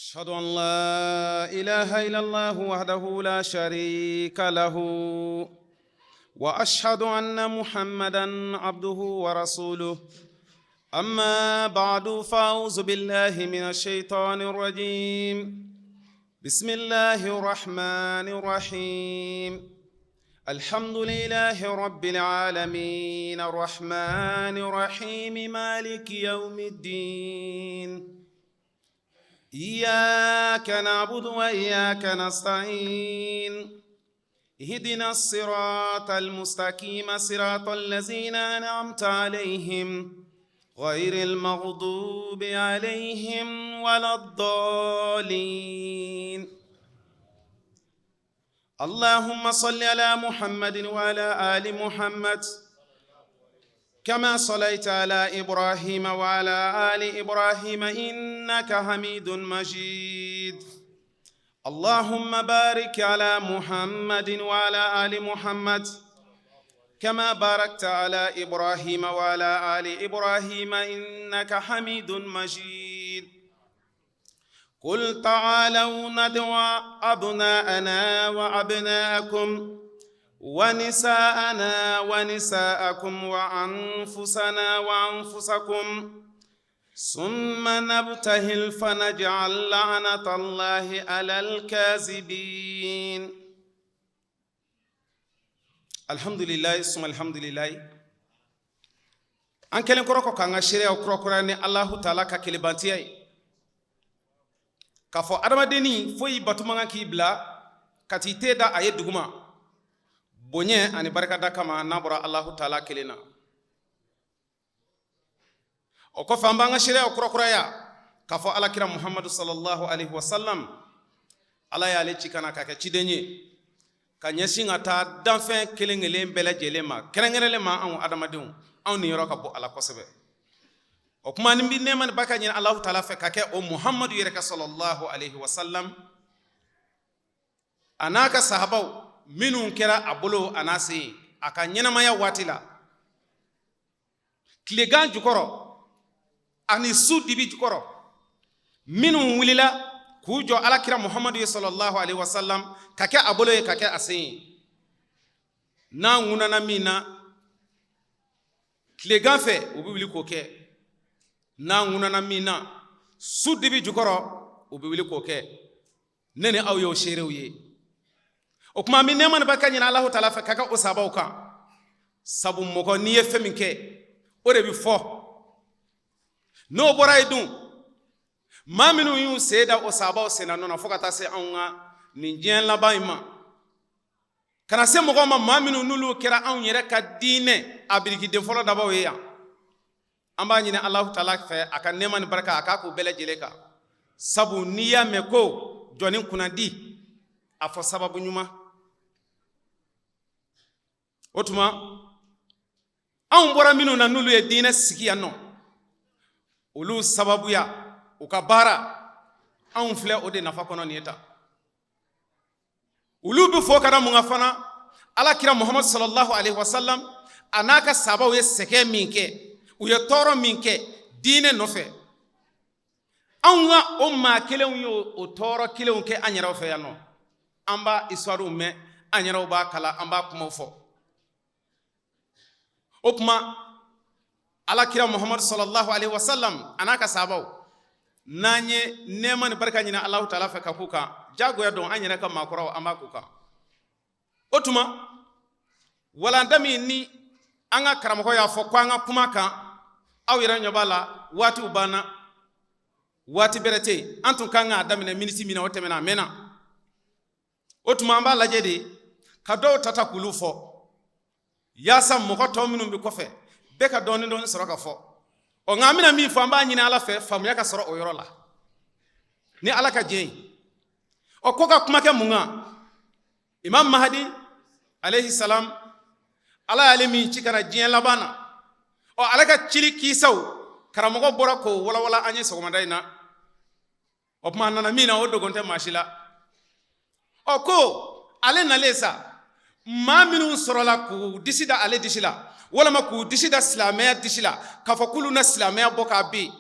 أشهد أن لا إله إلا الله وحده لا شريك له وأشهد أن محمدا عبده ورسوله. أما بعد، فأعوذ بالله من الشيطان الرجيم. بسم الله الرحمن الرحيم. الحمد لله رب العالمين، الرحمن الرحيم، مالك يوم الدين. إياك نعبد وإياك نستعين. اهدنا الصراط المستقيم، صراط الذين أنعمت عليهم، غير المغضوب عليهم ولا الضالين. اللهم صل على محمد وعلى آل محمد، كما صليت على إبراهيم وعلى آل إبراهيم، إنك حميد مجيد. اللهم بارك على محمد وعلى آل محمد، كما باركت على إبراهيم وعلى آل إبراهيم، إنك حميد مجيد. قل تعالوا ندعو أبناءنا وأبناءكم ونساءنا ونساءكم وأنفسنا وأنفسكم، ثم نبتهل فنجعل لعنة الله على الكاذبين. الحمد لله ثم الحمد لله. An kɛlen kɔrɔ kɔ k'an ka seereyaw kurakuraya ni Alahu Taala ka kelebantiya ye, k'a fɔ adamadenni foyi bato man kan k'i bila ka t'i te da a ye duguma bonya ani barikada kama n'a bɔra Alahu Taala kelen na. O kɔfɛ, an b'an ka seereyaw kurakuraya k'a fɔ Alakira Muhamadu sallallahu alaihi wasallam, Ala y'ale ci ka na ka kɛ ciden ye ka ɲɛsin ka taa danfɛn kelen kelen bɛɛ lajɛlen ma, kɛrɛnkɛrɛnlen ma anw adamadenw. Anw niyɔrɔ ka bon Ala kosɛbɛ. O kuma ni bi nɛɛma ni barika ɲini Alahu Taala fɛ ka kɛ o Muhamadu yɛrɛ ka sallallahu alaihi wasallam, a n'a ka sahabaw minnu kɛra a bolo a n'a sen a ka ɲɛnamaya waati la, tilegan jukɔrɔ ani su dibi jukɔrɔ, minnu wulila k'u jɔ Alakira Muhamadu ye sallallahu alaihi wasallam, ka kɛ a bolo ye, ka kɛ a sen ye. N'a ŋunana min na tilegan fɛ, u bɛ wuli k'o kɛ. N'a ŋunana min na su dibi jukɔrɔ, u bɛ wuli k'o kɛ. Ne ni aw y'o seerew ye. O tuma, an bɛ nɛɛma ni barika ɲini Alahu Taala fɛ ka kɛ o sabaw kan, sabu mɔgɔ n'i ye fɛn min kɛ, o de bɛ fɔ. N'o bɔra yen dun, maa minnu y'u sen da o sabaw senna nɔ na fo ka taa se anw ka nin diɲɛ laban in ma, ka na se mɔgɔw ma, maa minnu n'olu kɛra anw yɛrɛ ka diinɛ a birikiden fɔlɔ dabaw ye yan, an b'a ɲini Alahu Taala fɛ a ka nɛɛma ni barika a k'a k'u bɛɛ lajɛlen kan, sabu n'i y'a mɛn ko jɔnni kunnandi, a fɔ sababu ɲuman. O tuma, anw bɔra minnu na, n'olu ye diinɛ sigi yan nɔ, olu sababuya, u ka baara, anw filɛ o de nafa kɔnɔ nin ye tan. Olu bɛ fɔ ka da mun kan fana? Ala kira Muhamadu sallallahu alaihi wasallam, a n'a ka sabaw ye sɛgɛn min kɛ, u ye tɔɔrɔ min kɛ diinɛ nɔfɛ, anw ka o maa kelenw ye o tɔɔrɔ kelenw kɛ an yɛrɛw fɛ yan nɔ. An b'a histoirew mɛn, an yɛrɛw b'a kalan, an b'a kumaw fɔ. O tuma, Ala kira Muhamadu sallallahu alaihi wasallam, a n'a ka sabaw, n'an ye nɛɛma ni barika ɲini Alahu Taala fɛ ka k'u kan, jagoya don an yɛrɛ ka maakɔrɔw, an b'a k'u kan. O tuma, walanda min ni an ka karamɔgɔ y'a fɔ ko an ka kuma kan, aw yɛrɛ ɲɛ b'a la, waatiw banna, waati bɛrɛ tɛ yen. An tun kan k'a daminɛ miniti min na, o tɛmɛna, a mɛnna. O tuma, an b'a lajɛ de ka dɔw ta ta k'olu fɔ, yaasa mɔgɔ tɔ minnu bɛ kɔfɛ, bɛɛ ka dɔɔni dɔɔni sɔrɔ ka fɔ. Ɔ, nka an bɛna min fɔ, an b'a ɲini Ala fɛ faamuya ka sɔrɔ o yɔrɔ la ni Ala ka diɲɛ ye. Ɔ, ko ka kuma kɛ mun kan? Imam Mahadi alayhi salam, Ala y'ale min ci ka na diɲɛ laban na, ɔ, ale ka cili kisaw, karamɔgɔ bɔra k'o walawala an ye sɔgɔmada in na. O tuma, a nana min na, o dogon tɛ maa si la. Ɔ, ko ale nalen sa, maa minnu sɔrɔla k'u disi da ale disi la, walima k'u disi da silamɛya disi la, k'a fɔ k'olu na silamɛya bɔ k'a bin,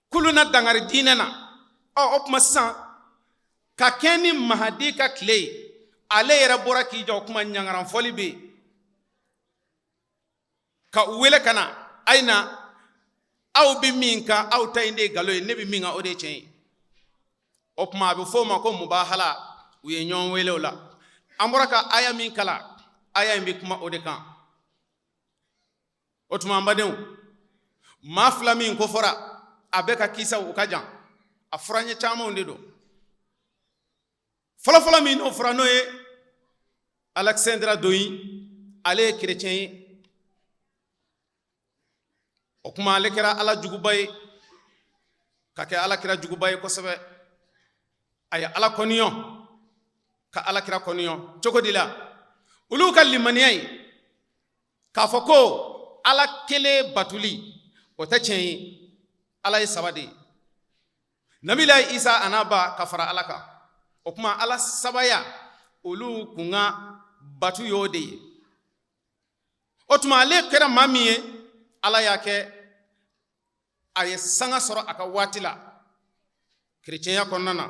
k'olu na dangari diinɛ na, Ɔ, o tuma sisan, ka kɛ ni Mahadi ka tile ye, ale yɛrɛ bɔra k'i jɔ. O kuma ɲangaranfɔli bɛ yen ka u wele ka na: a ye na, aw bɛ min kan, aw ta in de ye nkalon ye, ne bɛ min kan, o de ye tiɲɛ ye. O tuma a bɛ fɔ o ma ko mubahala. U ye ɲɔgɔn wele o la. An bɔra ka aya min kalan, aya in bɛ kuma o de kan. O tuma, an badenw, maa fila min ko fɔra, a bɛɛ ka kisaw u ka jan, a fɔra ɲɛ camanw de don. Fɔlɔfɔlɔ min n'o fɔra, n'o ye Alexandre Dowie, ale ye kerecɛn ye. O kuma ale kɛra Ala juguba ye, ka kɛ Ala kira juguba ye kosɛbɛ. A ye Ala kɔniyɔn, ka Ala kira kɔniyɔn. Cogo di la? Olu ka limaniya ye k'a fɔ ko Ala kelen batuli, o tɛ tiɲɛ ye, Ala ye saba de ye: Nabila Isa a n'a ba ka fara Ala kan. O kuma Ala sabaya, olu kun ka batu y'o de ye. O tuma ale kɛra maa min ye, Ala y'a kɛ a ye sanga sɔrɔ a ka waati la kerecɛnya kɔnɔna na.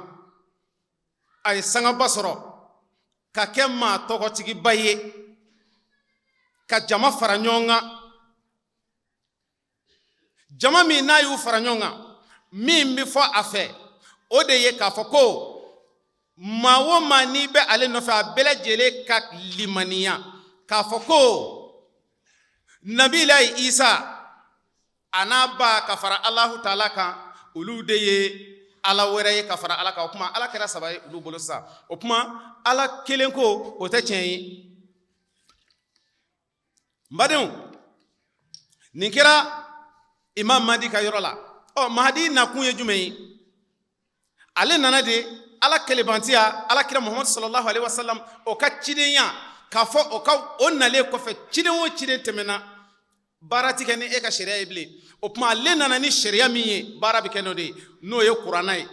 A ye sangaba sɔrɔ ka kɛ maa tɔgɔtigiba ye, ka jama fara ɲɔgɔn kan, jama min n'a y'u fara ɲɔgɔn kan, min bɛ fɔ a fɛ, o de ye k'a fɔ ko maa o maa n'i bɛ ale nɔfɛ, a bɛɛ lajɛlen ka limaniya k'a fɔ ko Nabilayi Isa a n'a ba ka fara Alahu Taala kan, olu de ye Ala wɛrɛ ye ka fara Ala kan. O kuma Ala kɛra saba ye olu bolo sisan. O kuma Ala kelen ko, o tɛ tiɲɛ ye. N badenw, nin kɛra Imam Mahdi ka yɔrɔ la. Ɔ, Mahdi nakun ye jumɛn ye? Ale nana de Ala kelebantiya, Ala kira Muhamadu sallallahu alaihi wasallam, o ka cidenya, k'a fɔ o ka o nalen kɔfɛ, ciden o ciden tɛmɛna, baara ti kɛ ni e ka sariya ye bilen. O tuma ale nana ni sariya min ye, baara bɛ kɛ n'o de ye, n'o ye Kuranna ye.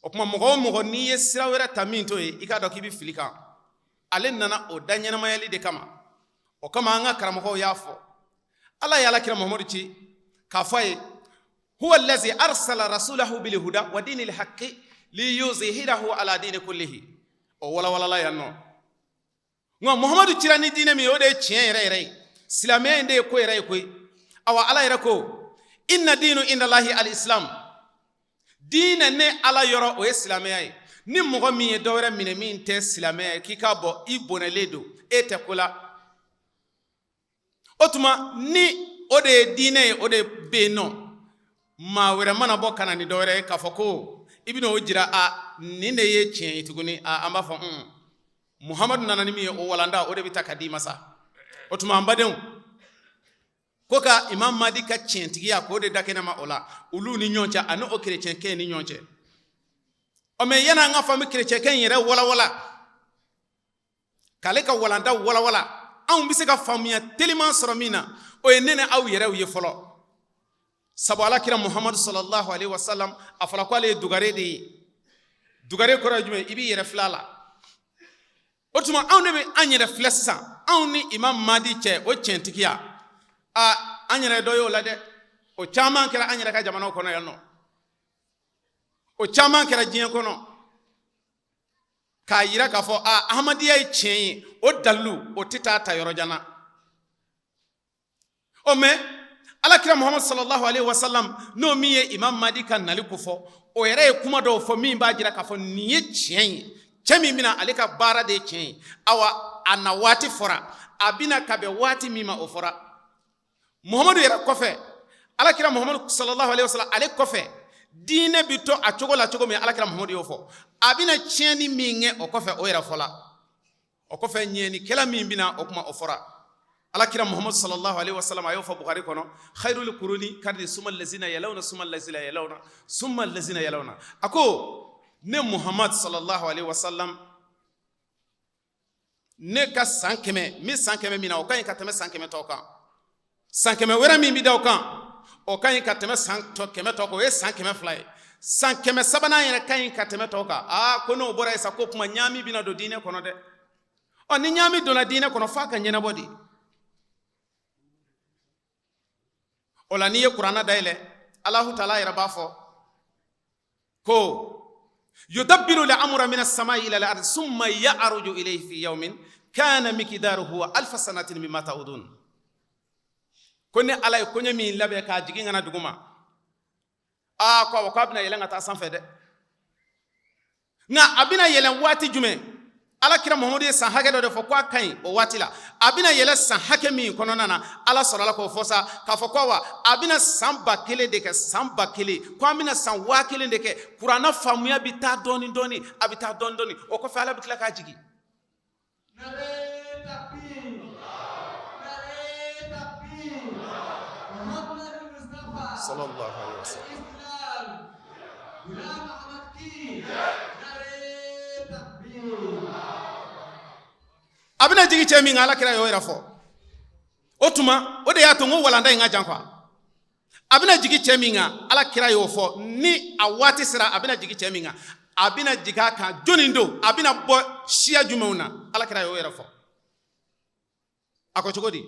O tuma mɔgɔ o mɔgɔ n'i ye sira wɛrɛ ta min t'o ye, i k'a dɔn k'i bɛ fili kan. Ale nana o da ɲɛnamayali de kama. O kama an ka karamɔgɔw y'a fɔ, Ala ye Ala kira Muhamadu ci k'a fɔ a ye: huwa allazi arsala rasulahu bil huda wa dinil haqqi liyuzhirahu ala dini kullihi. O walawalala yan nɔ. Nka Muhamadu cira ni diinɛ min ye, o de ye tiɲɛ yɛrɛ yɛrɛ ye. Silamɛya in de ye ko yɛrɛ ye koyi. Awa, Ala yɛrɛ ko: inna dinu indallahi al-islam. Diinɛ ne Ala yɔrɔ, o ye silamɛya ye. Ni mɔgɔ min ye dɔ wɛrɛ minɛ min tɛ silamɛya ye, k'i k'a bɔ, i bɔnɛlen don, e tɛ ko la. O tuma ni o de ye diinɛ ye, o de bɛ yen nɔ. Maa wɛrɛ mana bɔ ka na ni dɔ wɛrɛ ye k'a fɔ ko i bɛna o jira, a nin de ye tiɲɛ ye tuguni, a an b'a fɔ un, Muhamadu nana ni min ye, o walanda, o de bɛ ta ka d'i ma sa. O tuma, an badenw, ko ka Imam Mahdi ka tiɲɛtigiya k'o de da kɛnɛ ma, o la olu ni ɲɔgɔn cɛ ani o kerecɛnkɛ ni ɲɔgɔn cɛ. Ɔ, mɛ yanni an ka fɔ an bɛ kerecɛnkɛ in yɛrɛ walawala, k'ale ka walanda walawala, anw bɛ se ka faamuya teliman sɔrɔ min na, o ye ne ni aw yɛrɛw ye fɔlɔ. Sabu Ala kira Muhamadu sallallahu alaihi wasallam, a fɔra ko ale ye dugare de ye. Dugare kɔrɔ ye jumɛn? I b'i yɛrɛ filɛ a la. O tuma anw de bɛ an yɛrɛ filɛ sisan, anw ni Imam Mahdi cɛ, o tiɲɛtigiya, a an yɛrɛ dɔ y'o la dɛ. O caman kɛra an yɛrɛ ka jamanaw kɔnɔ yan nɔ, o caman kɛra diɲɛ kɔnɔ, k'a yira k'a fɔ a Ahmadiyya ye tiɲɛ ye. O dalilu, o tɛ taa ta yɔrɔ jan na. O mɛ Ala kira Muhamadu sallallahu alaihi wasallam, n'o min ye Imam Mahdi ka nali ko fɔ, o yɛrɛ ye kuma dɔw fɔ min b'a jira k'a fɔ nin ye tiɲɛ ye. Cɛ min bɛna, ale ka baara de ye tiɲɛ ye. Awa, a na waati fɔra, a bɛna ka bɛn waati min ma, o fɔra Muhamadu yɛrɛ kɔfɛ. Ala kira Muhamadu sallallahu alaihi wasallam, ale kɔfɛ, diinɛ bɛ to a cogo la cogo min, Ala kira Muhamadu y'o fɔ. A bɛna tiɲɛni min kɛ o kɔfɛ, o yɛrɛ fɔla. O kɔfɛ, ɲɛnikɛla min bɛna, o kuma o fɔra. Ala kira Muhammad sallallahu alaihi wasallam, a y'o fɔ Bukhari kɔnɔ: khairul kuruni karni summa allazina yalawna summa allazina yalawna summa allazina yalawna. A ko ne Muhammad sallallahu alaihi wasallam, ne ka san 100 n bɛ san 100 min na, o ka ɲi ka tɛmɛ san 100 tɔw kan. San 100 wɛrɛ min bɛ da o kan, o ka ɲi ka tɛmɛ san 100 tɔw kan, o ye san 200 ye. San 100 sabanan yɛrɛ ka ɲi ka tɛmɛ tɔw kan. Aa, ko n'o bɔra yen sa, ko kuma ɲaami bɛna don diinɛ kɔnɔ dɛ. Ɔ, ni ɲaami donna diinɛ kɔnɔ, f'a ka ɲɛnabɔ de. O la, n'i ye Kuranna dayɛlɛ, Alahu Taala yɛrɛ b'a fɔ. Ko yudabbiru al-amra min as-samai ila al-ardi summa ya'ruju ilayhi fi yawmin kana miqdaruhu alfa sanatin mimma ta'udun. Ko ni Ala ye koɲɛ min labɛn k'a jigin ka na dugu ma, aa, ko awɔ, k'a bɛna yɛlɛn ka taa sanfɛ dɛ. Nka a bɛna yɛlɛn waati jumɛn? Ala kira Muhamadu ye san hakɛ dɔ de fɔ ko a ka ɲi o waati la. A bɛna yɛlɛ san hakɛ min kɔnɔna na, Ala sɔrɔla k'o fɔ sa, k'a fɔ ko awa, a bɛna san 1000 de kɛ, san 1000, ko an bɛna san 1000 de kɛ. Kuranna faamuya bɛ taa dɔɔni dɔɔni, a bɛ taa dɔɔni dɔɔni, o kɔfɛ Ala bɛ tila k'a jigin. Sallallahu alaihi wasallam. A bɛna jigin cɛ min kan, Ala kira y'o yɛrɛ fɔ. O tuma, o de y'a to n ko walanda in ka jan quoi. A bɛna jigin cɛ min kan, Ala kira y'o fɔ, ni a waati sera, a bɛna jigin cɛ min kan, a bɛna jigin a kan, jɔnni don, a bɛna bɔ siya jumɛnw na, Ala kira y'o yɛrɛ fɔ. A ko cogo di?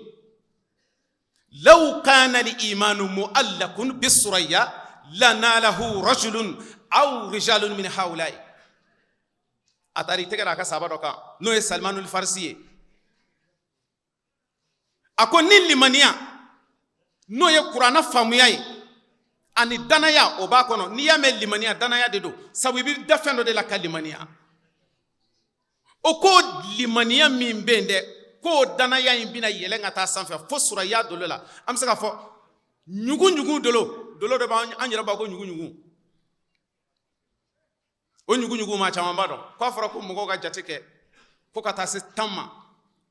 Law kana al-imanu mu'allakun bisuraya lanalahu rajulun aw rijalun min haulai. A taara i tɛgɛ da a ka sahaba dɔ kan, n'o ye Salmanul Farisi ye. A ko ni limaniya, n'o ye kuranna faamuya ye, ani danaya, o b'a kɔnɔ. N'i y'a mɛn limaniya, danaya de don, sabu i bɛ da fɛn dɔ de la ka limaniya. O ko limaniya min bɛ yen dɛ, k'o danaya in bɛna yɛlɛn ka taa sanfɛ fo suraya dolo la. An bɛ se k'a fɔ ɲugu ɲugu dolo, dolo dɔ b'an yɛrɛ b'a ko ɲugu ɲugu. O ɲugu ɲugu, maa caman b'a dɔn k'a fɔra ko mɔgɔw ka jate kɛ ko ka taa se 10 ma,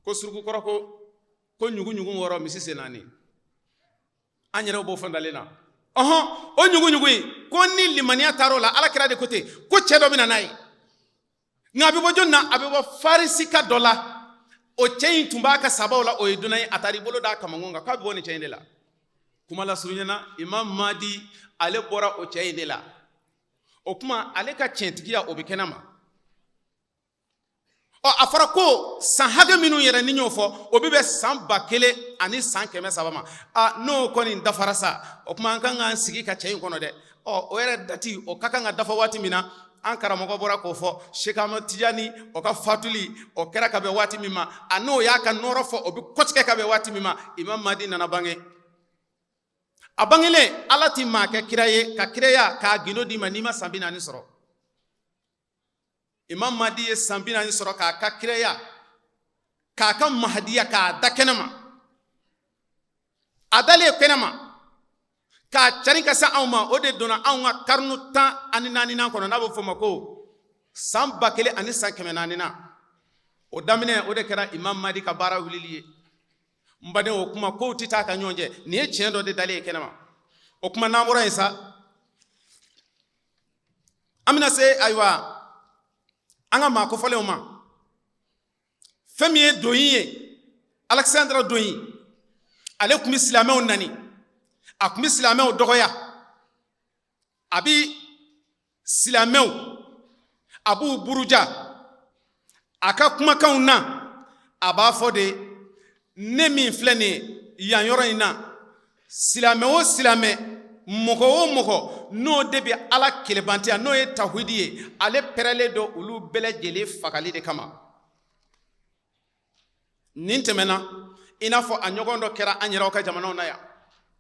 ko surukukɔrɔ ko ɲugu ɲugu 6, misi sen 4. An yɛrɛw b'o fɛn dalen na. Ɔhɔn, o ɲugu ɲugu in, ko ni limaniya taar'o la, Ala kira de ko ten, ko cɛ dɔ bɛ na n'a ye. Nka a bɛ bɔ jɔni na? A bɛ bɔ Farisika dɔ la. O cɛ in tun b'a ka sabaw la, o ye dunan ye. A taara i bolo d'a kamankun kan k'a bɛ bɔ nin cɛ in de la. Kuma lasurunya na, Imam Madi, ale bɔra o cɛ in de la. O kuma, ale ka tiɲɛtigiya, o bɛ kɛnɛ ma. Ɔ, a fɔra ko san hakɛ minnu yɛrɛ ni y'o fɔ, o bɛ bɛn san 1300 ma. A n'o kɔni dafara sa, o tuma an kan k'an sigi ka cɛ in kɔnɔ dɛ. Ɔ, o yɛrɛ dati, o ka kan ka dafa waati min na, an karamɔgɔ bɔra k'o fɔ, Seki Amadu Tijani, o ka fatuli, o kɛra ka bɛn waati min ma, a n'o y'a ka nɔɔrɔ fɔ, o bɛ kɔtigɛ ka bɛn waati min ma, Imam Madi nana bange. A bangelen, Ala ti maa kɛ kira ye ka kiraya k'a gindo d'i ma n'i ma san 40 sɔrɔ. Imam Madi ye san 40 sɔrɔ k'a ka kiraya, k'a ka mahadiya, k'a da kɛnɛ ma. A dalen kɛnɛ ma k'a cari ka se anw ma, o de donna anw ka karinu 14nan kɔnɔ, n'a bɛ fɔ o ma ko san 1400 na. O daminɛ, o de kɛra Imam Madi ka baara wulili ye. N baden, o kuma kow tɛ taa ka ɲɔgɔn jɛ. Nin ye tiɲɛ dɔ de dalen ye kɛnɛ ma. O kuma, n'an bɔra yen sa, an bɛna se, ayiwa, an ka maa kofɔlenw ma. Fɛn min ye Doyin ye, Alexandre Doyin, ale tun bɛ silamɛw nani, a tun bɛ silamɛw dɔgɔya, a bɛ silamɛw, a b'u buruja a ka kumakanw na. A b'a fɔ de, ne min filɛ nin ye yan yɔrɔ in na, silamɛ o silamɛ, mɔgɔ o mɔgɔ n'o de bɛ Ala kelebantiya, n'o ye tawhidi ye, ale pɛrɛlen don olu bɛɛ lajɛlen fagali de kama. Nin tɛmɛna, i n'a fɔ a ɲɔgɔn dɔ kɛra an yɛrɛw ka jamanaw na yan,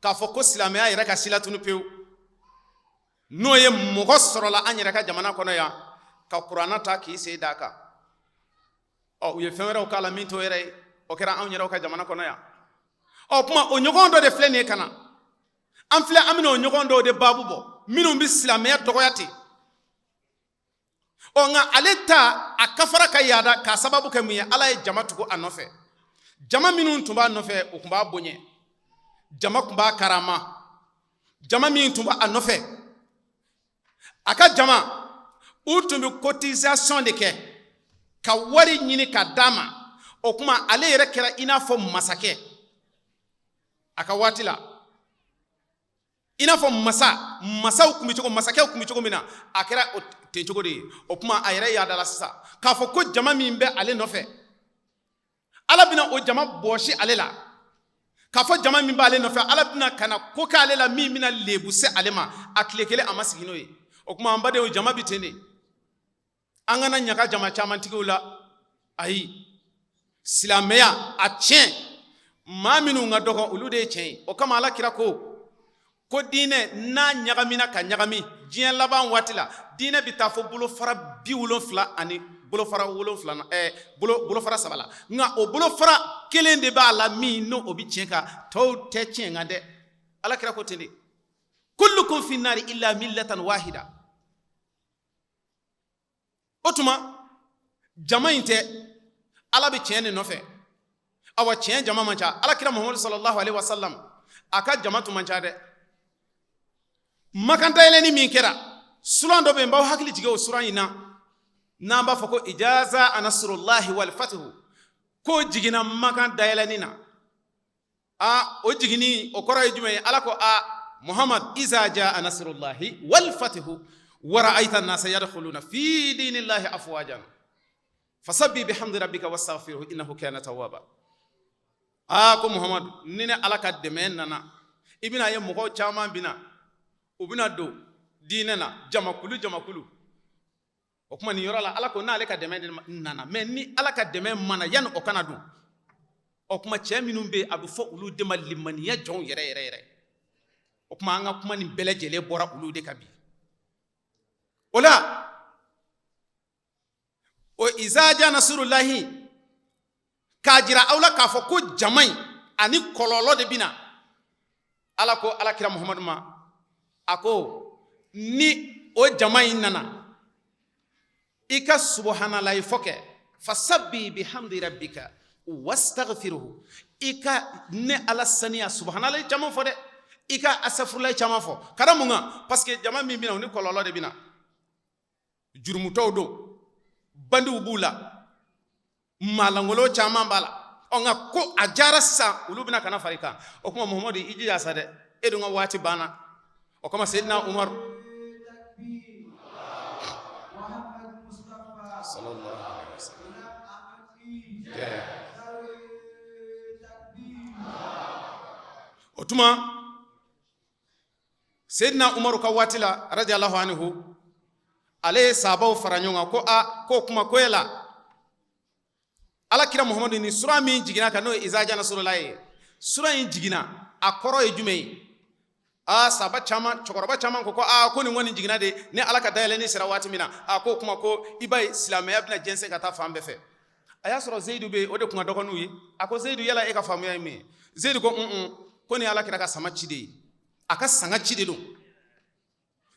k'a fɔ ko silamɛya yɛrɛ ka silatunu pewu, n'o ye mɔgɔ sɔrɔla an yɛrɛ ka jamana kɔnɔ yan ka kuranna ta k'i sen d'a kan. Ɔ, u ye fɛn wɛrɛw k'a la min t'o yɛrɛ ye. O kɛra anw yɛrɛw ka jamana kɔnɔ yan. Ɔ kuma, o ɲɔgɔn dɔ de filɛ nin ye ka na. An filɛ, an bɛna o ɲɔgɔn dɔw de baabu bɔ, minnu bɛ silamɛya dɔgɔya ten. Ɔ, nka ale ta, a kafara ka yaada k'a sababu kɛ mun ye? Ala ye jama tugu a nɔfɛ. Jama minnu tun b'a nɔfɛ, u tun b'a bonya, jama tun b'a karama. Jama min tun b'a nɔfɛ, a ka jama, u tun bɛ cotisation de kɛ ka wari ɲini ka d'a ma. O kuma, ale yɛrɛ kɛra i n'a fɔ masakɛ a ka waati la, i n'a fɔ masa masaw tun bɛ cogo, masakɛw tun bɛ cogo min na, a kɛra o ten cogo de ye. O kuma, a yɛrɛ yaadala sisan k'a fɔ ko jama min bɛ ale nɔfɛ, Ala bɛna o jama bɔsi ale la. K'a fɔ jama min b'ale nɔfɛ, Ala bɛna ka na ko k'ale la min bɛna lebu se ale ma. A tile kelen, a ma sigi n'o ye. O tuma an badenw, jama bi ten de. An kana ɲaga jama camantigiw la. Ayi, silamɛya a tiɲɛ, maa minnu ka dɔgɔ, olu de ye tiɲɛ ye. O kama Ala kira ko diinɛ n'a ɲagamina ka ɲagami, diɲɛ laban waati la, diinɛ bɛ taa fo bolofara 70 ani bolofara 7 na, bolofara saba la. Nka o bolofara kelen de b'a la min n'o o bɛ tiɲɛ kan, tɔw tɛ tiɲɛ kan dɛ. Ala kira ko ten de: kullukum fi nari illa millatan wahida. O tuma jama in tɛ, Ala bɛ tiɲɛ de nɔfɛ. Awa, tiɲɛ jama man ca. Ala kira Muhamadu sallallahu alaihi wasallam, a ka jama tun man ca dɛ. Makan dayɛlɛni min kɛra, suran dɔ bɛ yen, n b'aw hakili jigin o suran in na, n'an b'a fɔ ko iza jaa nasrullahi wal fatihu, k'o jiginna Makan dayɛlɛni na. A o jiginni, o kɔrɔ ye jumɛn ye? Ala ko a Muhammad: iza jaa nasrullahi wal fatihu wa ra'aita an-nasa yadkhuluna fi dinillahi afwajan fasabbi bihamdi rabbika wastaghfirhu innahu kana tawwaba. Aa, ko Muhammad, ni ne Ala ka dɛmɛ nana, i bɛna ye mɔgɔw caman bɛna, u bɛna don diinɛ na jamakulu jamakulu. O kuma nin yɔrɔ la, Ala ko n'ale ka dɛmɛ nana. Mɛ ni Ala ka dɛmɛ ma na, yanni o kana don, o kuma cɛ minnu bɛ yen, a bɛ fɔ olu de ma limaniya jɔnw yɛrɛ yɛrɛ yɛrɛ. O kuma an ka kuma nin bɛɛ lajɛlen bɔra olu de kan bi. O la, o iza jaa nasrullahi, k'a jira aw la k'a fɔ ko jama in ani kɔlɔlɔ de bɛna. Ala ko Ala kira Muhamadu ma, a ko ni o jama in nana, i ka subuhanalayi fɔ kɛ: fasabbi bihamdi rabbika wastaghfirhu. I ka ne Ala saniya, subuhanalayi caman fɔ dɛ, i ka asafurulayi caman fɔ. Ka da mun kan? Parce que jama min bɛna, o ni kɔlɔlɔ de bɛna. Jurumutɔw don, bandiw b'u la, maalankolon caman b'a la. Ɔ, nka ko a jara sisan, olu bɛna ka na fara i kan. O kuma Muhamadu, i jija sa dɛ, e dun ka waati banna. O kama Seyidina Umaru sallallahu alaihi wasallam, o tuma Seyidina Umaru ka waati la, radiyallahu anhu, ale ye sabaw fara ɲɔgɔn kan ko a ko kuma ko yala Ala kira Muhamadu ni sura min jiginna kan, n'o ye iza jaa nasrulahi ye, sura in jiginna, a kɔrɔ ye jumɛn ye? Aa, saba caman, cɛkɔrɔba caman ko aa, ko nin kɔni jiginna de ni Ala ka dayɛlɛnni sera waati min na. A ko kuma ko i b'a ye silamɛya bɛna jɛnsɛn ka taa fan bɛɛ fɛ. A y'a sɔrɔ Zeyidu bɛ yen, o de tun ka dɔgɔ n'u ye. A ko: Zeyidu, yala e ka faamuya ye min ye? Zeyidu ko: un, ko nin Ala kira ka sama ci de ye, a ka sanga ci de don.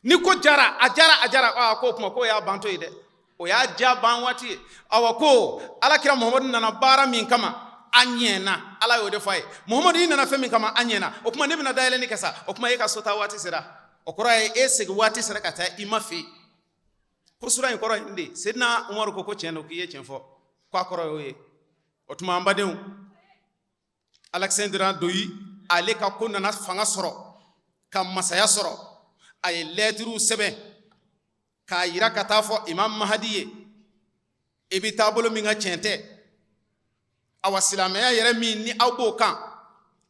Ni ko jara, a jara, a jara, aa, ko kuma k'o y'a bantɔ ye dɛ, o y'a ja ban waati ye. Awa, ko Ala kira Muhamadu nana baara min kama, a ɲɛna. Ala y'o de fɔ a ye: Muhamadu, i nana fɛn min kama, a ɲɛna. O kuma ne bɛna dayɛlɛnni kɛ sa. O kuma e ka so taa waati sera, o kɔrɔ ye e segin waati sera ka taa i ma fɛ yen. Ko sura in kɔrɔ ye nin de ye. Sedina Umaru ko tiɲɛ don, k'i ye tiɲɛ fɔ, k'a kɔrɔ y'o ye. O tuma an badenw, Alexandre Doyi, ale ka ko nana fanga sɔrɔ ka masaya sɔrɔ. A ye lɛtiriw sɛbɛn k'a yira ka taa fɔ Imam Mahadi ye: i bɛ taabolo min ka, tiɲɛ tɛ. Awa, silamɛya yɛrɛ min ni aw b'o kan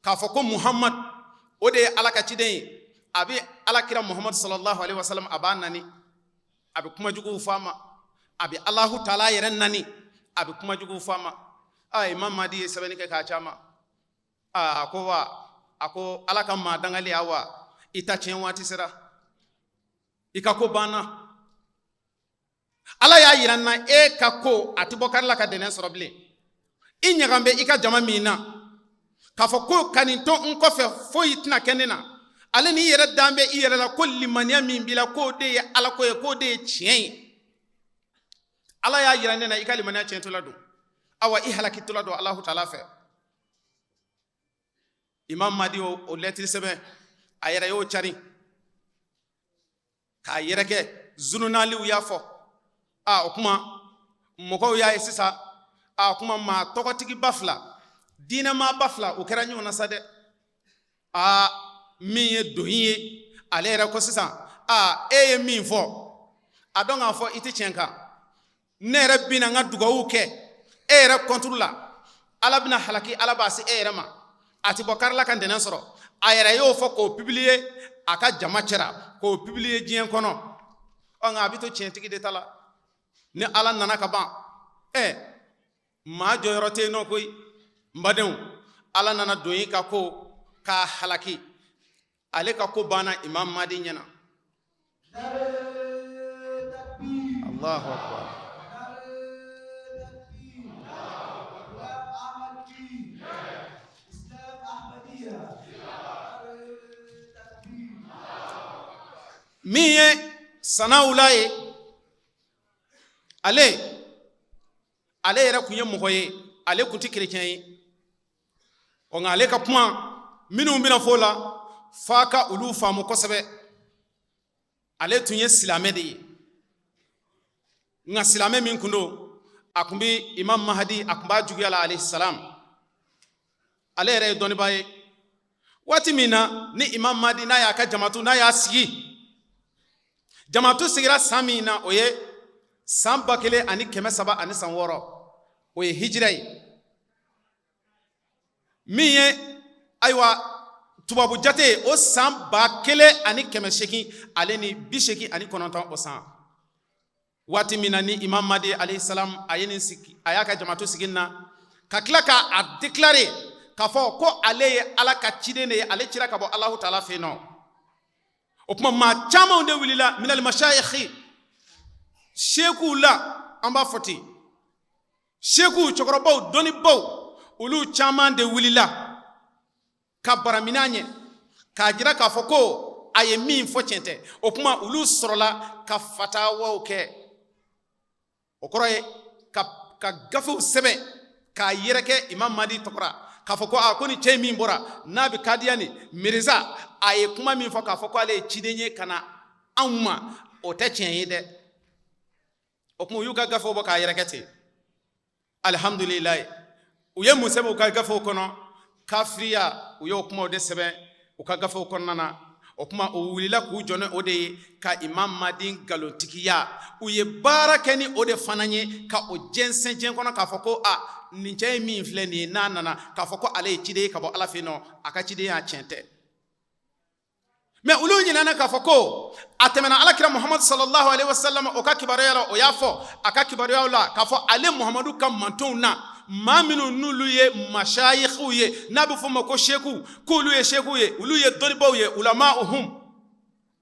k'a fɔ ko Muhammad o de ye Ala ka ciden ye, a bɛ Ala kira Muhammad sallallahu alaihi wasallam, a b'a nani, a bɛ kuma juguw fɔ a ma, a bɛ Alahu taala yɛrɛ nani, a bɛ kuma juguw fɔ a ma. Aa, Imam Mahdi ye sɛbɛnni kɛ k'a caman. Aa, a ko wa, a ko Ala ka maa dangali, wa i ta tiɲɛ waati sera, i ka ko banna. Ala y'a yira n na, e ka ko a tɛ bɔ kari la ka dɛnɛn sɔrɔ bilen. I ɲagan bɛ i ka jama min na k'a fɔ ko ka nin to n kɔfɛ, foyi tɛna kɛ ne na, ale n'i yɛrɛ dan bɛ i yɛrɛ la ko limaniya min b'i la, k'o de ye Ala ko ye, k'o de ye tiɲɛ ye. Ala y'a yira ne na, i ka limaniya tiɲɛtɔla don, awa i halakitɔla don Alahu taala fɛ. Imam Mahdi o lɛtiri sɛbɛn, a yɛrɛ y'o cari k'a yɛrɛkɛ, zurunaliw y'a fɔ. A o kuma mɔgɔw y'a ye sisan. A kuma maa tɔgɔtigiba fila, diinɛmaaba fila, o kɛra ɲɔgɔn na sa dɛ. A min ye Doyi ye, ale yɛrɛ ko sisan: a e ye min fɔ, a dɔn k'a fɔ i tɛ tiɲɛ kan. Ne yɛrɛ bɛna n ka dugawu kɛ e yɛrɛ contre la, Ala bɛna halaki, Ala b'a se e yɛrɛ ma, a tɛ bɔ karila ka ntɛnɛn sɔrɔ. A yɛrɛ y'o fɔ k'o publier a ka jama cɛra, k'o publier diɲɛ kɔnɔ. Ɔ, nka a bɛ to tiɲɛtigi de ta la. Ni Ala nana ka ban, maa jɔyɔrɔ tɛ yen nɔ koyi. N badenw, Ala nana don i ka ko k'a halaki. Ale ka ko banna Imam Madi ɲɛna. Allahu akbar. Min ye Sanawula ye, ale yɛrɛ kun ye mɔgɔ ye, ale kun tɛ kerecɛn ye. Ɔ, nka ale ka kuma minnu bɛna fɔ o la, f'a ka olu faamu kosɛbɛ. Ale tun ye silamɛ de ye, nka silamɛ min kun don, a kun bɛ Imam Mahadi, a kun b'a juguya la, alayhi salam. Ale yɛrɛ ye dɔnnibaa ye. Waati min na ni Imam Mahdi n'a y'a ka jamatu, n'a y'a sigi, jamatu sigira san min na, o ye san 1306, o ye hijira ye. Min ye ayiwa tubabu jate, o san 1889, o san waati min na ni Imam Madi alayhi salam a ye nin sigi, a y'a ka jamatu sigi na ka tila ka a déclarer k'a fɔ ko ale ye Ala ka ciden de ye, ale cira ka bɔ Alahu taala fɛ yen nɔ. O tuma maa camanw de wulila minal mashayikhi, sekuw la, an b'a fɔ ten, sekuw, cɛkɔrɔbaw, dɔnnibaw, olu caman de wulila ka baraminɛ ɲɛ k'a jira k'a fɔ ko a ye min fɔ tiɲɛ tɛ. O tuma olu sɔrɔla ka fatawaw kɛ, o kɔrɔ ye ka gafew sɛbɛn k'a yɛrɛkɛ Imam Madi tɔgɔ la, k'a fɔ ko a ko ni cɛ min bɔra n'a bɛ Kadiyani, Mirza, a ye kuma min fɔ k'a fɔ ko ale ye ciden ye ka na anw ma, o tɛ tiɲɛ ye dɛ. O tuma u y'u ka gafew bɔ k'a yɛrɛkɛ ten. Alihamdulilayi, u ye mun sɛbɛn u ka gafew kɔnɔ? Kafiriya, u y'o kumaw de sɛbɛn u ka gafew kɔnɔna na. O tuma u wulila k'u jɔ ni o de ye ka Imam Madi nkalontigiya. U ye baara kɛ ni o de fana ye ka o jɛnsɛn diɲɛ kɔnɔ, k'a fɔ ko a nin cɛ ye min filɛ nin ye, n'a nana k'a fɔ ko ale ye ciden ye ka bɔ Ala fɛ yen nɔ, a ka cidenya tiɲɛ tɛ. Mɛ olu ɲinɛna k'a fɔ ko a tɛmɛna Alakira Muhamadu sallallahu alaihi wasallam o ka kibaruya la. O y'a fɔ a ka kibaruyaw la k'a fɔ ale Muhamadu ka mantonw na, maa minnu n'olu ye mashayikhw ye, n'a bɛ fɔ o ma ko sekuw, k'olu ye sekuw ye, olu ye dɔnnibaw ye, ulama'uhum.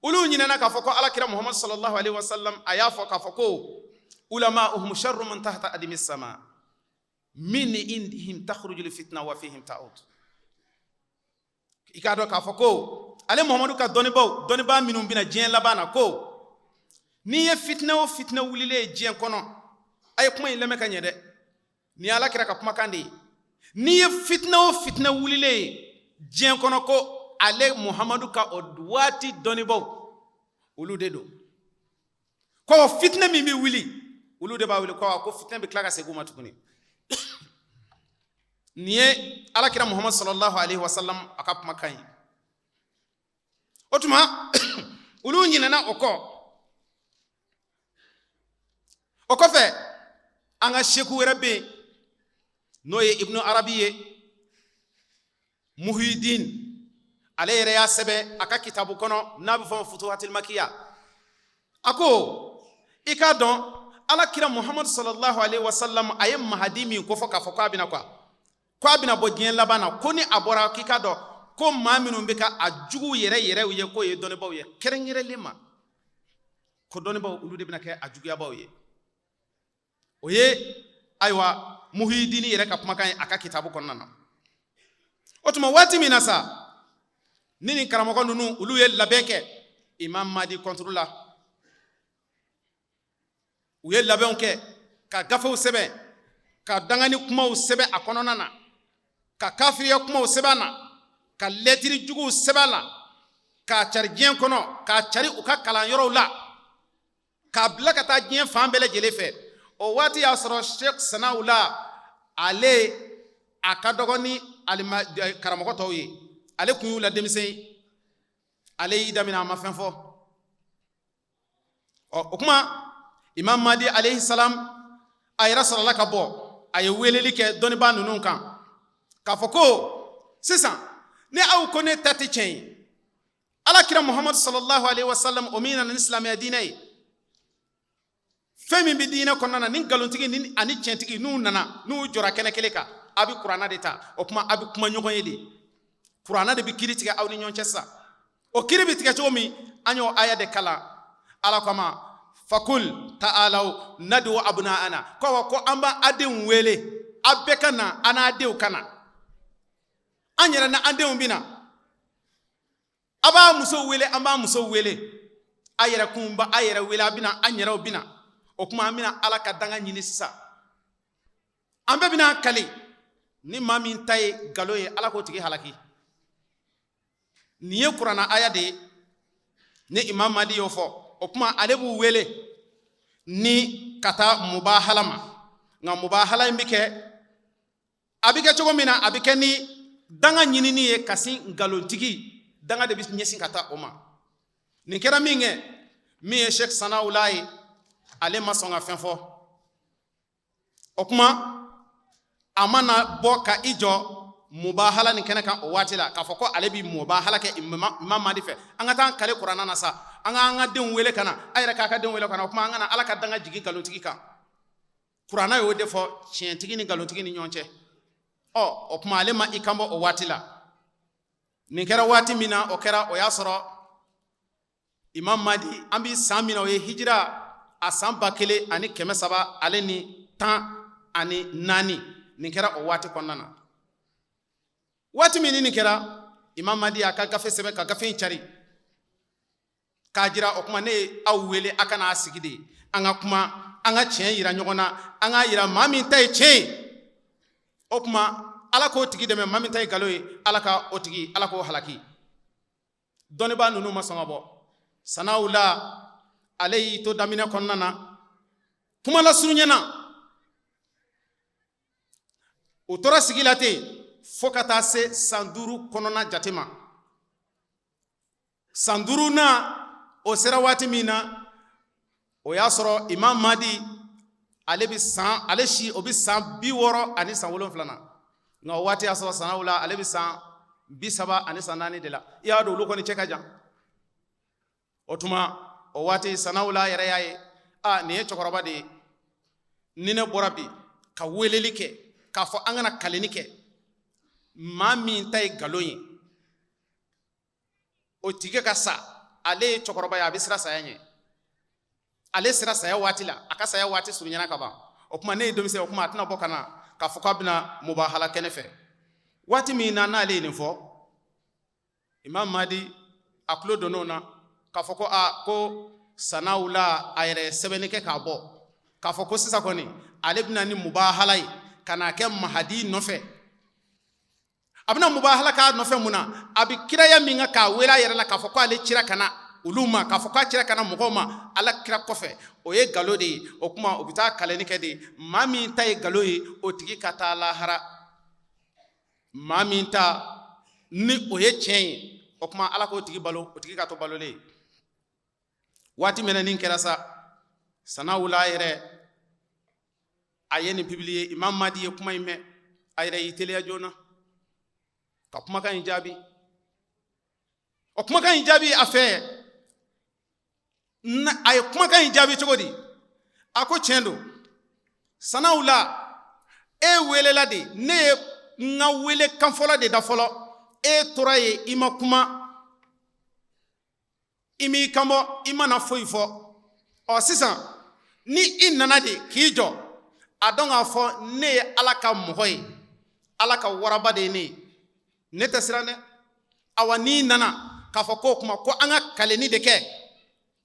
Olu ɲinɛna k'a fɔ ko Alakira Muhamadu sallallahu alaihi wasallam a y'a fɔ k'a fɔ ko ulama'uhum sharru man tahta adimi sama min indihim takhruju fitna wa fihim ta'ud. I k'a dɔn k'a fɔ ko ale Muhamadu ka dɔnnibaw, dɔnnibaa minnu bɛna diɲɛ laban na, ko n'i ye fitinɛ o fitinɛ wulilen ye diɲɛ kɔnɔ, a ye kuma in lamɛn ka ɲɛ dɛ, nin ye Ala kira ka kumakan de ye, n'i ye fitinɛ o fitinɛ wulilen ye diɲɛ kɔnɔ, ko ale Muhamadu ka o waati dɔnnibaw, olu de don. Ko fitinɛ min bɛ wuli, olu de b'a wuli. Ko fitinɛ bɛ tila ka segin u ma tuguni. Nin ye Alakira Muhammad sallallahu alaihi wasallam a ka kumakan ye. O tuma olu ɲinɛna o kɔ. O kɔfɛ, an ka seku wɛrɛ bɛ yen, n'o ye Ibnu Arabi ye, Muhidin. Ale yɛrɛ y'a sɛbɛn a ka kitabu kɔnɔ n'a bɛ fɔ Futuhatil Makiya. A ko i k'a dɔn Ala kira Muhammadu sallallahu alaihi wasallam a ye Mahadi min kofɔ k'a fɔ k'a bɛna quoi, k'a bɛna bɔ diɲɛ laban na, ko ni a bɔra, k'i k'a dɔn ko maa minnu bɛ ka a jugu yɛrɛ yɛrɛw ye, k'o ye dɔnnibaw ye kɛrɛnkɛrɛnlen ma, ko dɔnnibaw, olu de bɛna kɛ a juguyabaw ye. O ye ayiwa Muhidini yɛrɛ ka kumakan ye a ka kitabu kɔnɔna na. O tuma waati min na sa ni nin karamɔgɔ ninnu olu ye labɛn kɛ Imam Madi contre la, u ye labɛnw kɛ ka gafew sɛbɛn, ka dangani kumaw sɛbɛn a kɔnɔna na, ka kafiriya kumaw sɛbɛn a na, ka lɛtiri juguw sɛbɛn a la, k'a cari diɲɛ kɔnɔ, k'a cari u ka kalanyɔrɔw la, k'a bila ka taa diɲɛ fan bɛɛ lajɛlen fɛ. O waati y'a sɔrɔ Sheikh Sanawula, ale a ka dɔgɔ ni karamɔgɔ tɔw ye, ale kun y'u la denmisɛn ye. Ale y'i daminɛ, a ma fɛn fɔ. Ɔ, o kuma Imam Madi alayhi salam a yɛrɛ sɔrɔla ka bɔ, a ye weleli kɛ dɔnnibaa ninnu kan k'a fɔ ko sisan ni aw ko ne ta tɛ tiɲɛ ye, Ala kira Muhamadu sallallahu alaihi wasallam, o min nana ni silamɛya diinɛ ye. Fɛn min bɛ diinɛ kɔnɔna na, ni nkalontigi ni ani tiɲɛtigi n'u nana, n'u jɔra kɛnɛ kelen kan, a bɛ kuranna de ta. O tuma a bɛ kuma ɲɔgɔn ye de, kuranna de bɛ kiri tigɛ aw ni ɲɔgɔn cɛ sisan. O kiri bɛ tigɛ cogo min, an y'o aya de kalan. Ala kama fakul ta'alaw nadu abna'ana, ko awa ko an b'a denw wele, a bɛɛ ka na, an n'a denw ka na, an yɛrɛ ni an denw bɛ na. A b'a muso wele, an b'a muso wele, a yɛrɛ kun b'a a yɛrɛ wele, a bɛna, an yɛrɛw bɛna. O tuma an bɛna Ala ka danga ɲini sisan, an bɛɛ bɛna kali, ni maa min ta ye nkalon ye, Ala k'o tigi halaki. Nin ye kuranna aya de ye ni Imam Madi y'o fɔ. O tuma ale b'u wele ni ka taa mubahala ma. Nka mubahala in bɛ kɛ, a bɛ kɛ cogo min na, a bɛ kɛ ni danga ɲinini ye ka sin nkalontigi, danga de bɛ ɲɛsin ka taa o ma. Nin kɛra min kɛ, min ye Sheikh Sanawula ye, ale ma sɔn ka fɛn fɔ. O tuma a mana bɔ ka i jɔ mubahala nin kɛnɛ kan o waati la, k'a fɔ ko ale bɛ mubahala kɛ Imam Madi fɛ, an ka taa an kale kuranna na sa, an k'an ka denw wele ka na, a yɛrɛ k'a ka denw wele ka na. O tuma an ka na Ala ka danga jigin nkalontigi kan. Kuranna y'o de fɔ tiɲɛtigi ni nkalontigi ni ɲɔgɔn cɛ. Ɔ, o tuma ale ma i kanbɔ o waati la. Nin kɛra waati min na, o kɛra o y'a sɔrɔ Imam Madi, an bɛ san min na, o ye hijira a san 1314. Nin kɛra o waati kɔnɔna na. Waati min ni nin kɛra, Imam Madi y'a ka gafe sɛbɛn ka gafe in cari k'a jira. O tuma ne ye aw wele a ka n'a sigi de, an ka kuma, an ka tiɲɛ yira ɲɔgɔn na, an k'a yira maa min ta ye tiɲɛ ye, o tuma Ala k'o tigi dɛmɛ, maa min ta ye nkalon ye, Ala ka o tigi, Ala k'o halaki. Dɔnnibaa ninnu ma sɔn ka bɔ. Sanawula ale y'i to daminɛ kɔnɔna na, kuma lasurunya na, u tora sigi la ten fo ka taa se san 5 kɔnɔna jate ma. San duurunan o sera waati min na, o y'a sɔrɔ Imam Madi ale bɛ san, ale si o bɛ san 67 na. Nka o waati y'a sɔrɔ Sanawula ale bɛ san 34 de la. I y'a dɔn olu kɔni cɛ ka jan. O tuma o waati Sanawula yɛrɛ y'a ye, a nin ye cɛkɔrɔba de ye, ni ne bɔra bi ka weleli kɛ k'a fɔ an kana kaleni kɛ, maa min ta ye nkalon ye, o tigi ka sa. Ale ye cɛkɔrɔba ye, a bɛ siran saya ɲɛ, ale sera saya waati la, a ka saya waati surunyana ka ban. O tuma ne ye denmisɛn, o tuma a tɛna bɔ ka na k'a fɔ k'a bɛna mubahala kɛ ne fɛ. Waati min na n'ale ye nin fɔ, Imam Madi a tulo donn'o na k'a fɔ ko a ko Sanawula a yɛrɛ sɛbɛnni kɛ k'a bɔ k'a fɔ ko sisan kɔni ale bɛna ni mubahala ye ka n'a kɛ Mahadi nɔfɛ. A bɛna mubahala k'a nɔfɛ mun na? A bɛ kiraya min kan k'a wele a yɛrɛ la k'a fɔ ko ale cira ka na olu ma, k'a fɔ k'a cira ka na mɔgɔw ma Ala kira kɔfɛ, o ye nkalon de ye. O tuma u bɛ taa kaleni kɛ de, maa min ta ye nkalon ye, o tigi ka taa lahara, maa min ta ni o ye tiɲɛ ye, o tuma Ala k'o tigi balo, o tigi ka to balolen ye. Waati min na nin kɛra sa, Sanawula yɛrɛ a ye nin publier. Imam Madi ye kuma in mɛn, a yɛrɛ y'i teliya joona ka kumakan in jaabi. O kumakan in jaabi a fɛ, a ye kumakan in jaabi cogo di? A ko tiɲɛ don Sanawula, e welela de, ne ye n ka wele kan fɔlɔ de da fɔlɔ, e tora yen, i ma kuma, i m'i kanbɔ, i ma na foyi fɔ. Ɔ, sisan ni i nana de k'i jɔ, a dɔn k'a fɔ ne ye Ala ka mɔgɔ ye, Ala ka waraba de ye ne ye, ne tɛ siran dɛ. Awa, n'i nana k'a fɔ k'o kuma ko an ka kaleni de kɛ,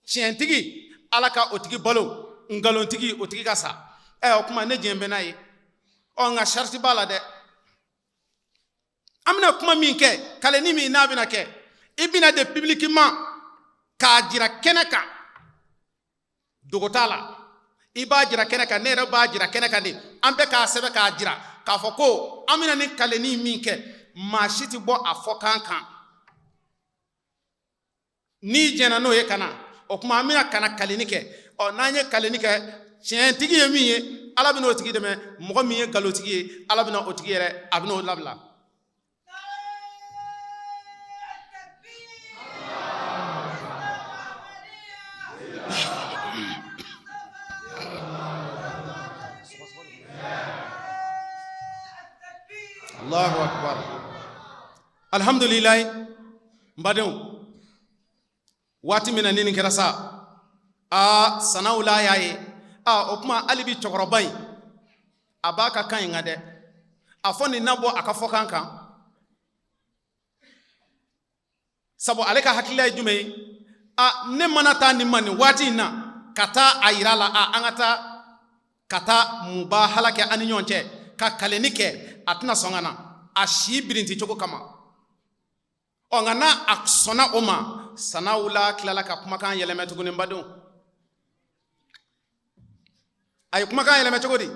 tiɲɛtigi Ala ka o tigi balo, nkalontigi o tigi ka sa, ɛ, o kuma ne diɲɛ bɛ n'a ye. Ɔ, nka sariti b'a la dɛ. An bɛna kuma min kɛ, kaleni min n'a bɛna kɛ, i bɛna de publiquement k'a jira kɛnɛ kan, dogo t'a la, i b'a jira kɛnɛ kan, ne yɛrɛ b'a jira kɛnɛ kan de, an bɛɛ k'a sɛbɛn k'a jira k'a fɔ ko an bɛna ni kaleni min kɛ, maa si tɛ bɔ a fɔkan kan. N'i jɛnna n'o ye ka na, o tuma an bɛna ka na kaleni kɛ. Ɔ, n'an ye kaleni kɛ, tiɲɛtigi ye min ye, Ala bɛna o tigi dɛmɛ, mɔgɔ min ye nkalotigi ye, Ala bɛna o tigi yɛrɛ, a bɛna o labila. Allahu akbar. Alhamdulilayi, n badenw, waati min na ni nin kɛra sa, aa, Sanawula y'a ye, aa, o tuma hali bi cɛkɔrɔba in a b'a ka kan in kan dɛ. A fɔ nin na bɔ a ka fɔkan kan, sabu ale ka hakilila ye jumɛn ye? A ne mana taa nin ma nin waati in na ka taa a yira la, a an ka taa ka taa mubahala kɛ an ni ɲɔgɔn cɛ, ka kaleni kɛ, a tɛna sɔn ka na a si birinti cogo kama. Ɔ, nka n'a a sɔnna o ma, Sanawula tilala ka kumakan yɛlɛmɛ tuguni. N badenw, a ye kumakan yɛlɛmɛ cogo di?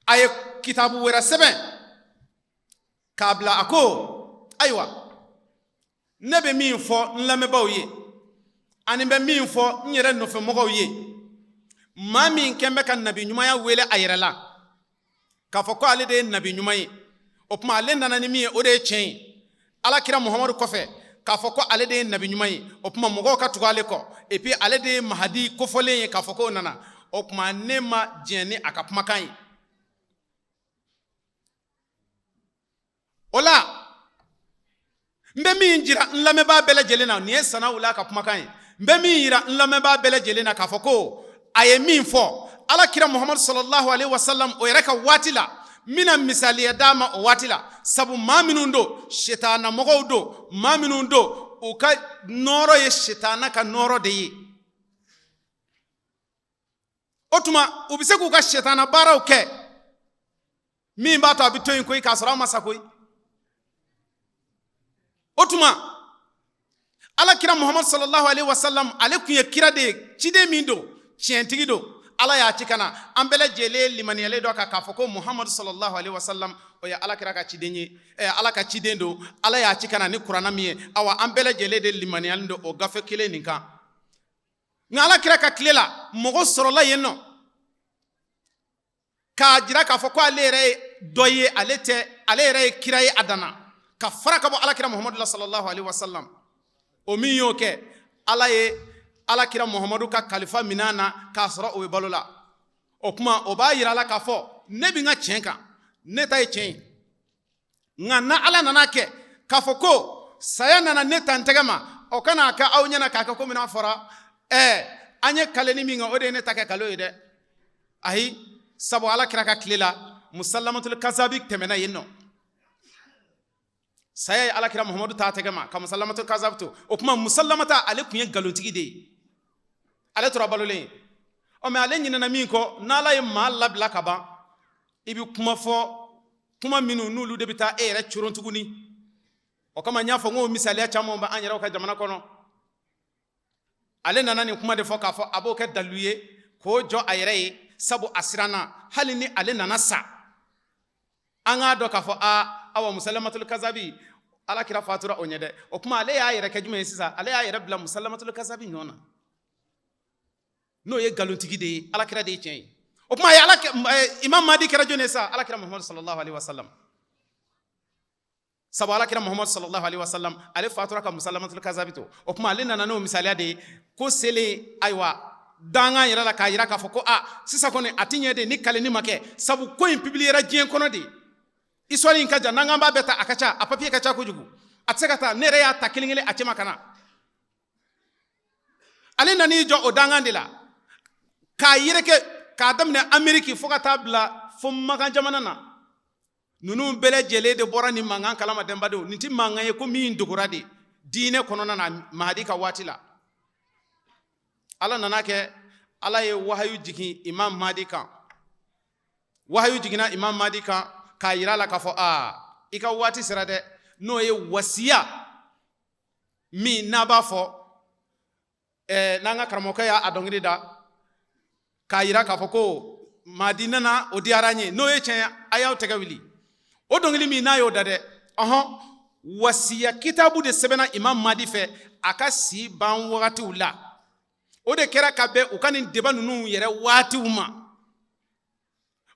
A ye kitabu wɛrɛ sɛbɛn k'a bila. A ko ayiwa, ne bɛ min fɔ n lamɛnbaaw ye ani bɛ min fɔ n yɛrɛ nɔfɛmɔgɔw ye, maa min kɛn bɛ ka nabi ɲumanya wele a yɛrɛ la k'a fɔ ko ale de ye nabi ɲuman ye, o tuma ale nana ni min ye, o de ye tiɲɛ ye, Ala kira Muhamadu kɔfɛ, k'a fɔ ko ale de ye nabi ɲuman ye, o tuma mɔgɔw ka tugu ale kɔ, et puis ale de ye Mahadi kofɔlen ye k'a fɔ k'o nana, o tuma ne ma diɲɛ ni a ka kumakan ye. O la n bɛ min jira n lamɛnbaa bɛɛ lajɛlen na, nin ye Sanawula ka kumakan ye, n bɛ min jira n lamɛnbaa bɛɛ lajɛlen na k'a fɔ ko a ye min fɔ Ala kira Muhamadu sallallahu alaihi wasallam o yɛrɛ ka waati la, n bɛna misaliya d'a ma o waati la, sabu maa minnu don, setana mɔgɔw don, maa minnu don, u ka nɔɔrɔ ye setana ka nɔɔrɔ de ye. O tuma u bɛ se k'u ka setana baaraw kɛ min b'a to a bɛ to yen koyi, k'a sɔrɔ a ma sa koyi. O tuma Ala kira Muhamadu sallallahu alaihi wasallam, ale tun ye kira de ye, ciden min don, tiɲɛtigi don, Ala y'a ci ka na. An bɛɛ lajɛlen limaniyalen dɔ kan k'a fɔ ko Muhamadu sallallahu alaihi wasallam, o ye Ala kira ka ciden ye, Ala ka ciden don, Ala y'a ci ka na ni kuranna min ye. Awa, an bɛɛ lajɛlen de limaniyalen don o gafe kelen nin kan. Nka Ala kira ka tile la, mɔgɔ sɔrɔla yen nɔ k'a jira k'a fɔ ko ale yɛrɛ ye dɔ ye, ale tɛ, ale yɛrɛ ye kira ye, a danna ka fara ka bɔ Ala kira Muhamadu la sallallahu alaihi wasallam. O min y'o kɛ, Ala ye Ala kira Muhamadu ka kalifa minɛ na k'a sɔrɔ o bɛ balo la. O tuma o b'a yira la k'a fɔ ne bɛ n ka tiɲɛ kan, ne ta ye tiɲɛ ye. Nka na Ala nana kɛ k'a fɔ ko saya nana ne ta n tɛgɛ ma, o kana kɛ aw ɲɛna k'a kɛ komi n'a fɔra an ye kaleni min kɛ, o de ye ne ta kɛ kalo ye dɛ. Ayi, sabu Ala kira ka tile la, Musalamatul Kazabi tɛmɛna yen nɔ, saya ye Ala kira Muhamadu ta tɛgɛ ma ka Musalamatul Kazabi to. O tuma Musalamata, ale tun ye nkalontigi de ye, ale tora balolen ye. Ɔ, mɛ ale ɲinɛna min kɔ, n'Ala ye maa labila ka ban, i bɛ kuma fɔ, kuma minnu n'olu de bɛ taa e yɛrɛ coron tuguni. O kama n y'a fɔ n ko misaliya caman bɛ an yɛrɛw ka jamana kɔnɔ. Ale nana nin kuma de fɔ k'a fɔ a b'o kɛ dalilu ye k'o jɔ a yɛrɛ ye, sabu a siranna hali ni ale nana sa, an k'a dɔn k'a fɔ aa, awa, Musalamatul Kazabi, Ala kira fatura o ɲɛ dɛ. O tuma ale y'a yɛrɛ kɛ jumɛn ye sisan? Ale y'a yɛrɛ bila Musalamatul Kazabi ɲɔ na, n'o ye nkalontigi de ye, Ala kira de ye tiɲɛ ye. O tuma a ye Ala, Imam Mahdi kɛra jɔn ye sa? Ala kira Muhamadu sallallahu alaihi wasallam. Sabu Ala kira Muhamadu sallallahu alaihi wasallam, ale fatura ka Musalamatul Kazabi to. O tuma ale nana n'o misaliya de ye ko selen, ayiwa, dangan yɛrɛ la, k'a yira k'a fɔ ko a sisan kɔni a ti ɲɛ de ni kaleni ma kɛ, sabu ko in publiera diɲɛ kɔnɔ de. Histoire in ka jan, n'an k'an b'a bɛɛ ta, a ka ca, a papier ka ca kojugu, a tɛ se ka ta. Ne yɛrɛ y'a ta kelen kelen a cɛma ka na. Ale nan'i jɔ o dangan de la k'a yɛrɛkɛ, k'a daminɛ Ameriki fo ka taa bila fo Makan jamana na. Ninnu bɛɛ lajɛlen de bɔra nin mankan kalama. Denbadenw, nin tɛ mankan ye ko min dogora de diinɛ kɔnɔna na. Mahadi ka waati la, Ala nana kɛ, Ala ye wahayu jigin Imam Mahdi kan. Wahayu jiginna Imam Mahdi kan k'a yira a la k'a fɔ aa, i ka waati sera dɛ, n'o ye wasiya min n'a b'a fɔ n'an ka karamɔgɔkɛ y'a dɔnkili da k'a yira k'a fɔ ko Mahdi nana, o diyara an ye, n'o ye tiɲɛ, a y'aw tɛgɛ wuli. O dɔnkili min n'a y'o da dɛ, ɔhɔn, wasiya kitabu de sɛbɛnna Imam Mahdi fɛ a ka si ban wagatiw la. O de kɛra ka bɛn u ka nin débat ninnu yɛrɛ waatiw ma.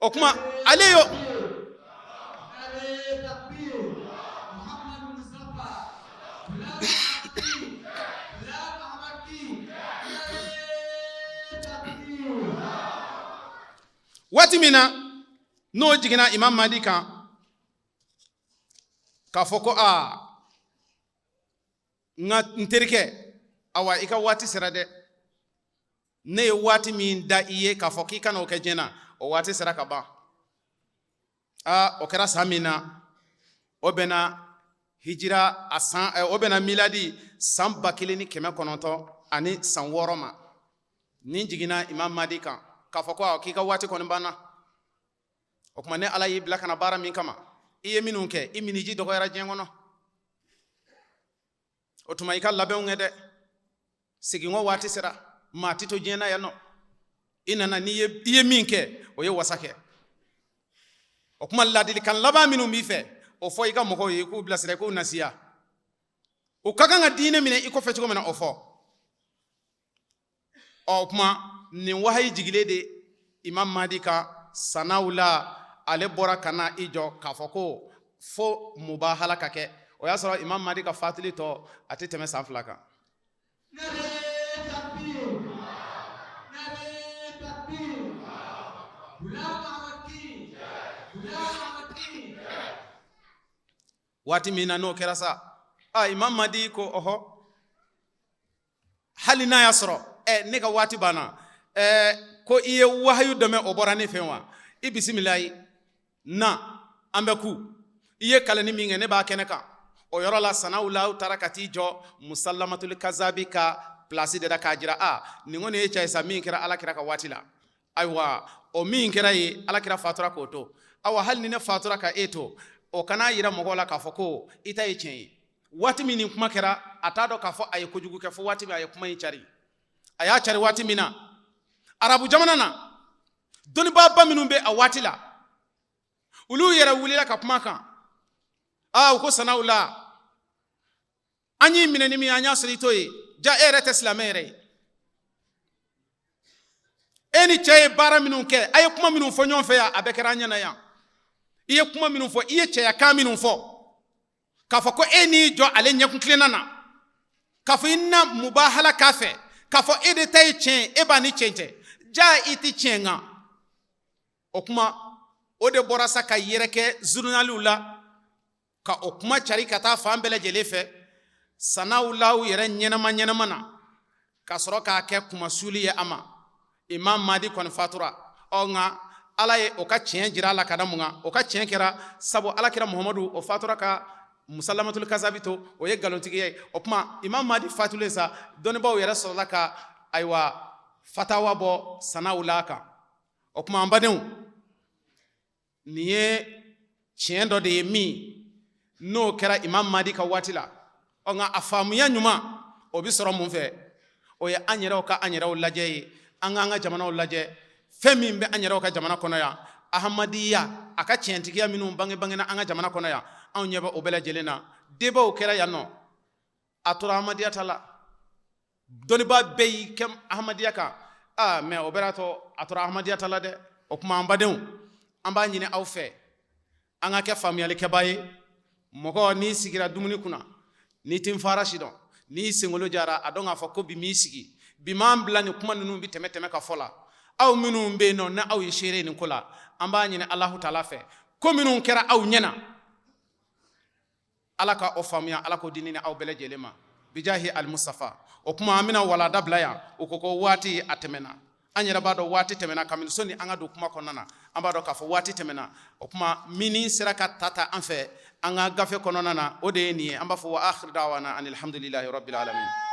O kuma ale y'o waati min na n'o jiginna Imam Mahdi kan. K'a fɔ ko aa, n ka n terikɛ, awa, i ka waati sera dɛ. Ne ye waati min da i ye k'a fɔ k'i kana o kɛ diɲɛ na, o waati sera ka ban. Aa, o kɛra san min na, o bɛnna hijira a san, o bɛnna miladi san 1906 ma. Nin jiginna Imam Madi kan k'a fɔ ko k'i ka waati kɔni banna. O tuma, ne Ala y'i bila ka na baara min kama, i ye minnu kɛ, i miniji dɔgɔyara diɲɛ kɔnɔ. O tuma, i ka labɛnw kɛ dɛ, seginko waati sera. Maa tɛ to diɲɛ na yan nɔ. I nana n'i ye, i ye min kɛ, o ye wasa kɛ. O tuma, ladilikan laban minnu b'i fɛ, o fɔ i ka mɔgɔw ye, i k'u bilasira, i k'u nasiya, u ka kan ka diinɛ minɛ i kɔfɛ cogo min na, o fɔ. Ɔ, o tuma, nin wahayi jigilen de Imam Madi kan Sanawula, ale bɔra ka na i jɔ k'a fɔ ko fo mubahala ka kɛ. O y'a sɔrɔ Imam Madi ka fatuli tɔ a tɛ tɛmɛ san 2 kan. Waati min na n'o kɛra sa, a Imam Madi ko: ɔhɔ, hali n'a y'a sɔrɔ ne ka waati banna, ko i ye wahayu dɔ mɛn, o bɔra ne fɛ wa? I bisimila ye na, an bɛ ku. I ye kalani min kɛ, ne b'a kɛnɛ kan. O yɔrɔ la, Sanawula taara ka t'i jɔ Musalamatuli Kazabi ka pilasi de la k'a jira: a nin kɔni ye cɛ ye sa, min kɛra Ala kira ka waati la. Ayiwa, o min kɛra ye, Ala kira fatura k'o to. Awa, hali ni ne fatura ka e to, o kana yira mɔgɔw la k'a fɔ ko i ta ye tiɲɛ ye. Waati min nin kuma kɛra, a t'a dɔn k'a fɔ a ye kojugu kɛ fo waati min a ye kuma in cari. A y'a cari waati min na, Arabu jamana na, dɔnnibaaba minnu bɛ a waati la, olu yɛrɛ wulila ka kuma kan. Aa, u ko: Sanawula, an y'i minɛ ni min, an y'a sɔrɔ i t'o ye. Ja, e yɛrɛ tɛ silamɛ yɛrɛ ye. E ni cɛ ye baara minnu kɛ, a ye kuma minnu fɔ ɲɔgɔn fɛ yan, a bɛɛ kɛra an ɲɛna yan. I ye kuma minnu fɔ, i ye cɛyakan minnu fɔ, k'a fɔ ko e n'i jɔ ale ɲɛkun tilenna na, k'a fɔ i na mubahala k'a fɛ, k'a fɔ e de ta ye tiɲɛ, e b'a ni tiɲɛ cɛ. Ja, i tɛ tiɲɛ kan. O kuma o de bɔra sa ka yɛrɛkɛ zurunaliw la, ka o kuma cari ka taa fan bɛɛ lajɛlen fɛ. Sanawulaw yɛrɛ ɲɛnama ɲɛnama na ka sɔrɔ k'a kɛ kumasuli ye a ma. Imam Madi kɔni fatura. Ɔ, nka Ala ye o ka tiɲɛ jira a la ka da mun kan? O ka tiɲɛ kɛra sabu Alakira Muhamadu, o fatura ka Musalamatul Kazabi to, o ye nkalontigiya ye. O tuma, Imam Madi fatulen sa, dɔnnibaaw yɛrɛ sɔrɔla ka, ayiwa, fatawa bɔ Sanawula kan. O tuma, an badenw, nin ye tiɲɛ dɔ de ye min n'o kɛra Imam Madi ka waati la. Ɔ, nka a faamuya ɲuman, o bɛ sɔrɔ mun fɛ? O ye an yɛrɛw ka an yɛrɛw lajɛ ye, an k'an ka jamanaw lajɛ, fɛn min bɛ an yɛrɛw ka jamana kɔnɔ yan, Ahamadiya, a ka tiɲɛtigiya minnu bange bangena an ka jamana kɔnɔ yan, anw ɲɛ bɛ o bɛɛ lajɛlen na. Débatw kɛra yan nɔ, a tora Ahamadiya ta la, dɔnnibaa bɛɛ y'i kɛ Ahamadiya kan. Aa, mais o bɛɛ to a tora Ahamadiya ta la dɛ. O tuma, an badenw, an b'a ɲini aw fɛ, an ka kɛ faamuyalikɛbaa ye. Mɔgɔ n'i sigira dumuni kunna, n'i tɛ n fara si dɔn, n'i senkolo jara, a dɔn k'a fɔ ko bi m'i sigi, bi m'an bila nin kuma ninnu bɛ tɛmɛ tɛmɛ ka fɔ la. Aw minnu bɛ yen nɔ, n'aw ye seere nin ko la, an b'a ɲini Alahu taala fɛ, ko minnu kɛra aw ɲɛna, Ala ka o faamuya, Ala k'o di ni aw bɛɛ lajɛlen ma, bijahi alimusafa. O tuma, an bɛna walada bila yan. U ko ko waati a tɛmɛna. An yɛrɛ b'a dɔn waati tɛmɛna kabini sɔnni an ka don kuma kɔnɔna na. An b'a dɔn k'a fɔ waati tɛmɛna. O tuma, min sera ka ta ta an fɛ an ka gafe kɔnɔna na, o de ye nin ye. An b'a fɔ wa akhiru da'wana anil hamdulillahi rabbil alamin.